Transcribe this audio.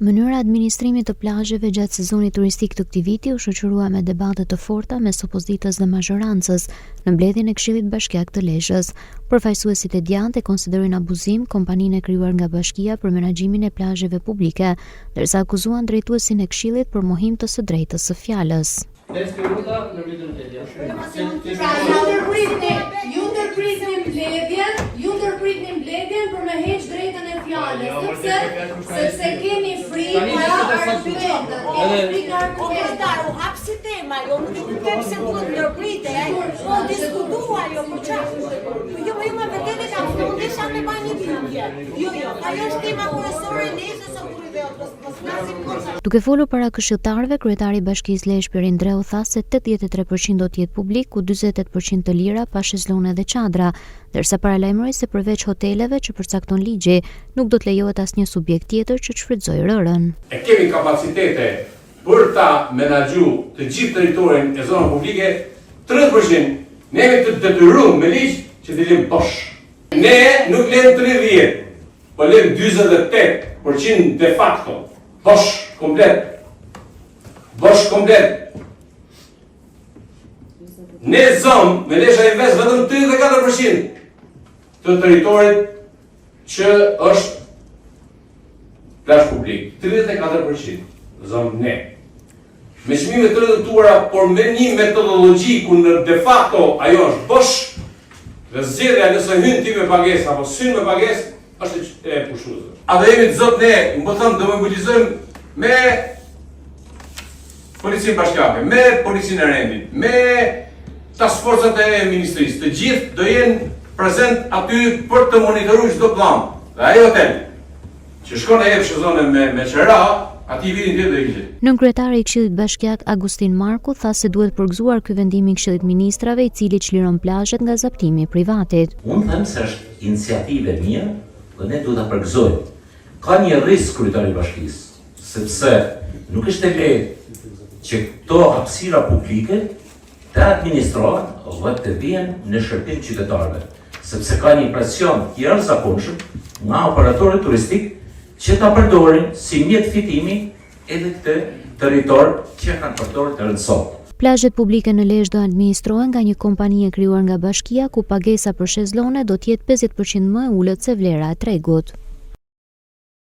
Mënyra e administrimit të plazheve gjatë sezonit turistik të këtij viti u shoqërua me debate të forta mes opozitës dhe mazhorancës në mbledhjen e Këshillit Bashkiak të Lezhës. Përfaqësuesit e djathtë e konsiderojnë abuzim kompaninë e krijuar nga bashkia për menaxhimin e plazheve publike, ndërsa akuzuan drejtuesin e Këshillit për mohim të së drejtës së fjalës. 5 minuta në mbledhjen e tjetër. Pra, ju ndërpritni, ju ndërpritni mbledhjen, ju ndërpritni mbledhjen për me heq drejtën e fjalës, Jo, sepse sepse keni frikë nga argumentet, keni frikë nga O argumentet. kryetar, u hap si tema, jo nuk e kuptoj pse duhet ndërprite, po diskutua jo për çfarë. Po jo, po jo, me vërtet e kam thënë, desha të bëj një pyetje. Jo, jo, ajo është tema kryesore e Lezhës o burri dhe mos mos flasim më. Duke folur para këshilltarëve, kryetari i Bashkisë Lezhë Pjerin Ndreu tha se 83% do të jetë publik, ku 48% të lira pa shezlone dhe çadra, ndërsa paralajmëroi se përveç hoteleve që përcakton ligji, nuk do të lejohet asnjë subjekt tjetër që të shfrytëzojë rërën. E kemi kapacitete për ta menaxhu të gjithë territorin e zonave publike, 30% ne jemi të detyruar me ligj që t'i lëmë bosh. Ne nuk lëmë 30, po lëmë 48% de facto, bosh komplet. Bosh komplet. Ne zëmë me Lezha Invest vetëm 34% të territorit që është plazh publik. 34% zëmë ne. Me çmime të reduktuara, por me një metodologji ku në de facto ajo është bosh, dhe zgjedhja nëse hyn ti me pagesë apo s'hyn me pagesë, është e pushuesve. A do jemi të zotë ne, më thënë, do mobilizojmë me policinë bashkiake, me policinë e rendit, me task forcat e ministrisë, të gjithë do jenë prezent aty për të monitoruar çdo plan. Dhe ai hotel që shkon e jep shezlone me me qera, atij vitin tjetër do i hiqet. Nënkryetari i Këshillit Bashkiak Agustin Marku tha se duhet përgëzuar ky vendim i Këshillit Ministrave i cili çliron plazhet nga zaptimi i privatit. Unë them se është iniciativë e mirë dhe ne duhet ta përgëzojmë. Ka një risk kryetari i bashkisë, sepse nuk është e lehtë që këto hapësira publike të administrohen dhe të vihen në shërbim qytetarëve, sepse ka një presion të jashtëzakonshëm nga operatorët turistik që ta përdorin si mjet fitimi edhe këtë territor që e kanë përdorur deri në sot. Plazhet publike në Lezhë do administrohen nga një kompani e krijuar nga bashkia ku pagesa për shezlone do të jetë 50% më e ulët se vlera e tregut.